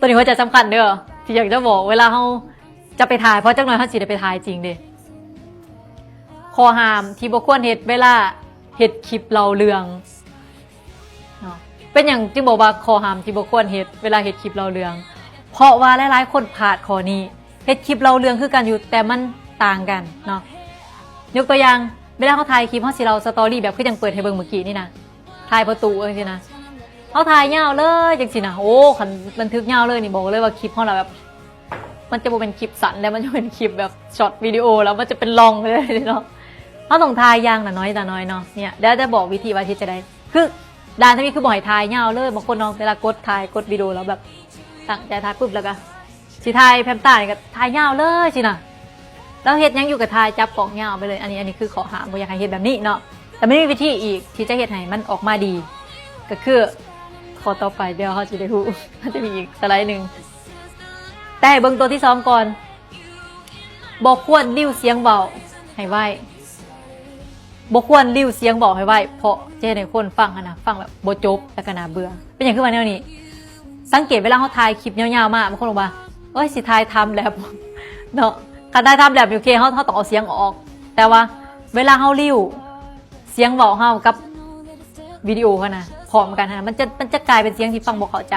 ຕົວນີ້ຫົວໃຈສຳຄັນເດີ້ ທີ່ຢາກຈະບອກ ເວລາເຮົາຈະໄປຖ່າຍ ເພາະຈັກໜ່ອຍເຮົາຊິໄດ້ໄປຖ່າຍຈິງເດ້. ຂໍ້ຫ້າມທີ່ບໍ່ຄວນເຮັດເວລາເຮັດຄລິບເລົ່າເລື່ອງເນາະ. ເປັນຫຍັງຈຶ່ງບອກວ່າຂໍ້ຫ້າມທີ່ບໍ່ຄວນເຮັດເວລາເຮັດຄລິບເລົ່າເລື່ອງ? ເພາະວ່າຫຼາຍໆຄົນພາດຂໍ້ນີ້. ເຮັດຄລິບເລົ່າເລື່ອງຄືກັນຢູ່ ແຕ່ມັນຕ່າງກັນເນາະ. ຍົກຕົວຢ່າງ ເວລາເຮົາຖ່າຍຄລິບ ເຮົາຊິເລົ່າສະຕໍຣີແບບຄືຈັ່ງເປີດໃຫ້ເບິ່ງມື້ກີ້ນີ້ນະ ຖ່າຍປະຕູຈັ່ງຊີ້ນະ ເຮົາຖ່າຍຍາວເລີຍຈັ່ງຊີ້ນະ. ໂອ້ ຄັນບັນທຶກຍາວເລີຍນີ້ ບອກເລີຍວ່າຄລິບເຮົາລະແບບ ມັນຈະບໍ່ເປັນຄລິບສັ້ນແລ້ວ ມັນຈະເປັນຄລິບແບບຊັອດວິດີໂອ ແລ້ວມັນຈະເປັນລອງໄປເລີຍເນາະ. ເຮົາຕ້ອງຖ່າຍຢ່າງລະໜ້ອຍລະໜ້ອຍເນາະ. ເນຍ ດຽວຈະບອກວິທີວ່າເຮັດຈັ່ງໃດ. ຄື ດານທຳອິດຄືບໍ່ໃຫ້ຖ່າຍຍາວເລີຍ. ບາງຄົນເນາະ ເວລາກົດຖ່າຍ ກົດວິດີໂອແລ້ວແບບຕັ້ງໃຈຖ່າຍປຶບ ແລ້ວກໍຊິຖ່າຍແພມຕານີ້ກໍຖ່າຍຍາວເລີຍຊີ້ນະ. ແລ້ວເຮັດຫຍັງຢູ່ກໍຖ່າຍຈັບກ້ອງຍາວໄປເລີຍ. ອັນນີ້ ອັນນີ້ຄືຂໍ້ຫ້າມ ບໍ່ຢາກໃຫ້ເຮັດແບບນີ້ເນາະ. ແຕ່ມັນມີວິທີອີກທີ່ຈະເຮັດໃຫ້ມັນອອກມາດີ ກໍຄືຂໍ້ຕໍ່ໄປ ດຽວເຮົາຊິໄດ້ຮູ້ ມັນຈະມີອີກສະໄລໜຶ່ງ. ແຕ່ໃຫ້ເບິ່ງຕົວທີສອງກ່ອນ. ບໍ່ຄວນລິ້ວສຽງເວົ້າໃຫ້ໄວ. ບໍ່ຄວນລິ້ວສຽງເວົ້າໃຫ້ໄວ ເພາະຈະເຮັດໃຫ້ຄົນຟັງຫັ້ນນະ ຟັງແບບບໍ່ຈົບ ແລ້ວກໍໜ້າເບື່ອ. ເປັນຫຍັງຄືວ່າແນວນີ້? ສັງເກດເວລາເຮົາຖ່າຍຄລິບຍາວໆມາ ບາງຄົນບອກວ່າ ໂອ້ຍ ຊິຖ່າຍທຳແລັບເນາະ. ຄັນຖ່າຍທຳແລັບນີ້ ໂອເຄ ເຮົາ ເຮົາຕ້ອງເອົາສຽງອອກ. ແຕ່ວ່າເວລາເຮົາລິ້ວສຽງເວົ້າເຮົາກັບວິດີໂອຫັ້ນນະ ພ້ອມກັນຫັ້ນນະ ມັນຈະ ມັນຈະກາຍເປັນສຽງທີ່ຟັງບໍ່ເຂົ້າໃຈ.